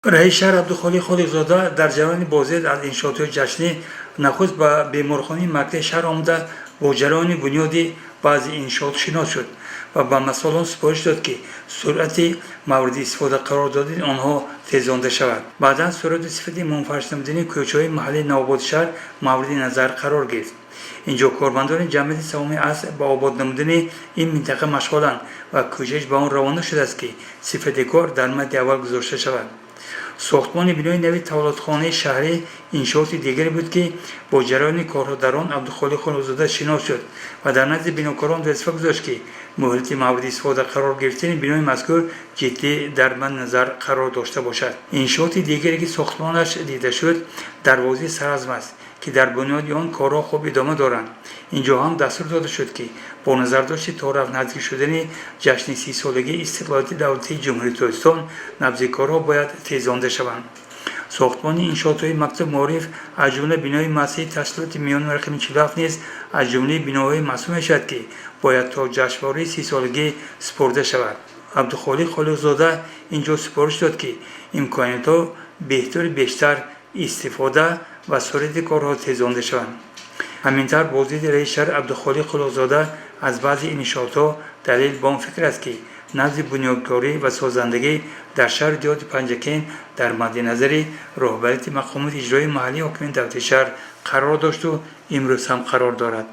Раиси шаҳр Абдухолиқ Холиқзода дар ҷараёни боздид аз иншоотҳои ҷашнӣ нахуст ба беморхонаи марказии шаҳр омада, бо ҷараёни бунёди баъзе иншоот шинос шуд ва ба масъулон супориш дод, ки суръати мавриди истифода қарор додани онҳо тезонда шавад. Баъдан суръату сифати мунфариш намудани кӯчаҳои маҳаллаи Навободи шаҳр мавриди назар қарор гирифт. Инҷо кормандони ҷамъияти саҳомии «Аср» ба обод намудани ин минтақа машғуланд ва кӯшиш ба он равона шудааст, ки сифати кор дар мадди аввал гузошта шавад. Сохтмони бинои нави таваллудхонаи шаҳрӣ иншооти дигаре буд, ки бо ҷараёни корҳо дар он Абдухолиқ Холиқзода шинос шуд ва дар назди бинокорон вазифа гузошт, ки муҳлати мавриди истифода қарор гирифтани бинои мазкур ҷиддӣ дар мадди назар қарор дошта бошад. Иншооти дигаре, ки сохтмонаш дида шуд, дарвозаи Саразм аст, ки дар бунёди он корҳо хуб идома доранд. Инҷо ҳам дастур дода шуд, ки бо назардошти торафт наздик шудани ҷашни 30-солагии истиқлолияти давлатии Ҷумҳурии Тоҷикистон набзи корҳо бояд тезонда шаванд. Сохтмони иншоотҳои мактабу маориф, аз ҷумла бинои муассисаи таҳсилоти миёна рақами 47 низ аз ҷумлаи биноҳое маҳсуб мешавад, ки бояд то ҷашнвораи 30-солагӣ супурда шавад. Абдухолиқ Холиқзода инҷо супориш дод, ки имкониятҳо беҳтару бештар истифода ва суръати корҳо тезонда шаванд. Ҳамин тавр, боздиди раиси шаҳр Абдухолиқ Холиқзода аз баъзе иншоотҳо далел ба он фикр аст, ки набзи бунёдкорӣ ва созандагӣ дар шаҳру деҳоти Панҷакент дар мадди назари роҳбарияти мақомоти иҷроии маҳаллии ҳокимияти давлатии шаҳр қарор дошту имрӯз ҳам қарор дорад.